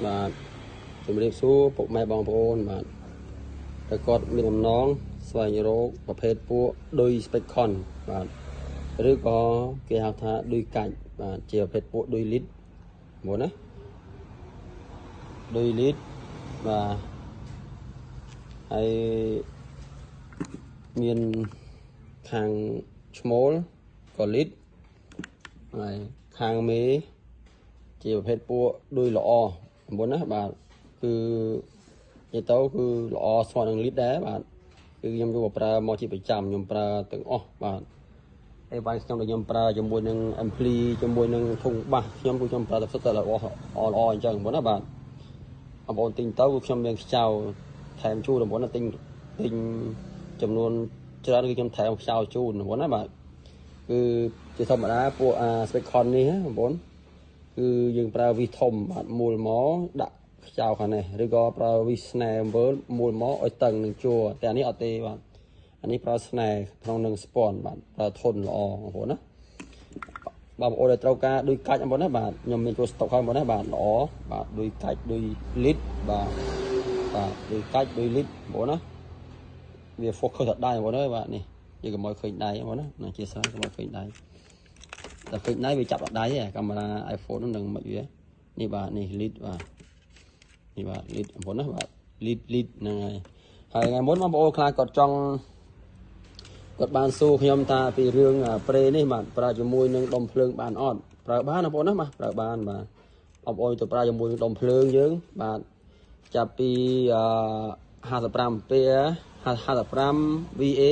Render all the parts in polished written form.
បាទជំរាបសួរពុកម៉ែបងប្អូនបាទតែគាត់មានបំណងស្វែងរកប្រភេទពួកឌុយ Speakon បាទឬក៏គេហៅថាឌុយកាច់បាទជាប្រភេទពួកឌុយលីតបងណាឌុយលីតបាទហើយមានខាងឈ្មោលក៏លីតហើយខាងមេជាប្រភេទពួកឌុយល្អបងណាបាទគឺនិយាយទៅគឺល្អស្មើនឹងលីតដែរបាទគឺខ្ញុំយកមកប្រើមកជាប្រចាំខ្ញុំប្រើទាំងអស់បាទអីវ៉ាន់ខ្ញុំដែលខ្ញុំប្រើជាមួយនឹង ampli ជាមួយនឹងធុងបាសខ្ញុំគឺខ្ញុំប្រើតែសុទ្ធតែល្អល្អអញ្ចឹងបងណាបាទបងប្អូនទិញទៅគឺខ្ញុំមានខ្ចៅថែមជូនបងប្អូនណាទិញទិញចំនួនច្រើនគឺខ្ញុំថែមខ្ចៅជូនបងប្អូនណាបាទគឺជាធម្មតាពួកអា Speakon នេះបងប្អូនគឺយើងប្រើវិសធំបាទមូលមកដាក់ខ្ចៅខាងនេះឬក៏ប្រើវិសស្នែវើលមូលមកឲ្យតឹងនឹងជួរតែអានេះអត់ទេបាទអានេះប្រើស្នែក្នុងនឹងស្ពាន់បាទប្រើធន់ល្អបងប្អូនណាបងប្អូនដែលត្រូវការដូចកាច់បងប្អូនណាបាទខ្ញុំមានចូលស្តុកហើយបងប្អូនណាបាទល្អបាទដូចកាច់ដូចលីតបាទបាទដូចកាច់ដូចលីតបងប្អូនណាវា focus ដល់ដៃបងប្អូនអើយបាទនេះយើងកុំឲ្យឃើញដៃបងប្អូនណាណាជាស្រ័យកុំឲ្យឃើញដៃតែឃើញដៃវាចាប់ដល់ដៃកាមេរ៉ា iPhone ហ្នឹងនឹងមិនវានេះបាទនេះលីតបាទនេះបាទលីតបងប្អូនណាបាទលីតលីតហ្នឹងហើយហើយថ្ងៃមុនបងប្អូនខ្លះគាត់ចង់គាត់បានសួរខ្ញុំថាពីរឿងប្រេនេះបាទប្រើជាមួយនឹងដុំភ្លើងបានអត់ប្រើបានបងប្អូនណាបាទប្រើបានបាទបងប្អូនទៅប្រើជាមួយនឹងដុំភ្លើងយើងបាទចាប់ពី55អាំពែ55 VA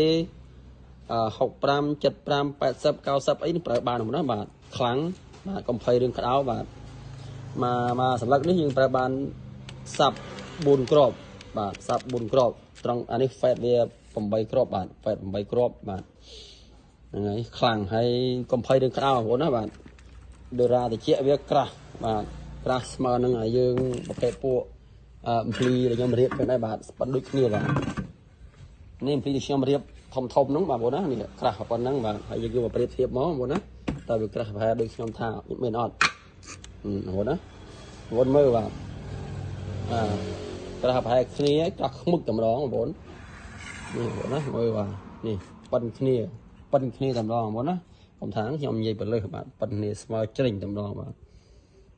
65 75 80 90អីនេះប្រើបានណាបាទខ្លាំងបាទកុំភ័យរឿងក្តៅបាទមកមកសម្លឹកនេះយើងប្រើបានសាប់4គ្រាប់បាទសាប់4គ្រាប់ត្រង់អានេះ FET វា8គ្រាប់បាទ FET 8គ្រាប់បាទហ្នឹងហើយខ្លាំងហើយកុំភ័យរឿងក្តៅបងប្អូនណាបាទដូរ៉ាតិចវាក្រាស់បាទក្រាស់ស្មើនឹងឲ្យយើងប្រភេទពួក ampli ដែលខ្ញុំរៀបចឹងដែរបាទស្ប៉ិនដូចគ្នាបាទនេះ ampli ដែលខ្ញុំរៀបធំធំហ្នឹងបងប្អូនណានេះក្រាស់ប៉ុណ្ណឹងបាទហើយយើងយកមកប្រៀបធៀបមកបងប្អូនណាតើវាក្រាស់ប្រហែលដូចខ្ញុំថាមានអត់បងប្អូនណាបងប្អូនមើលបាទបាទក្រាស់ប្រហែលគ្នាក្រាស់ខ្មឹកតែម្ដងបងប្អូននេះបងប្អូនណាមើលបាទនេះប៉ិនគ្នាប៉ិនគ្នាតែម្ដងបងប្អូនណាកុំថាខ្ញុំនិយាយបលឹះបាទប៉ិនគ្នាស្មើជ្រិញតែម្ដងបាទ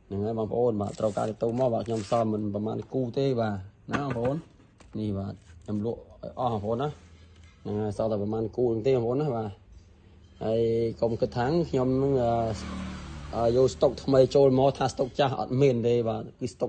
ហ្នឹងហើយបងប្អូនបាទត្រូវការទៅមកបាទខ្ញុំសល់មិនប្រហែលគូទេបាទណាបងប្អូននេះបាទខ្ញុំលក់ឲ្យអស់បងប្អូនណាហ្នឹងហើយសល់តែប្រហែលគូទេបងប្អូនណាបាទហើយកុំគិតថាខ្ញុំនឹងយកស្តុកថ្មីចូលមកថាស្តុកចាស់អត់មានទេបាទគឺស្តុក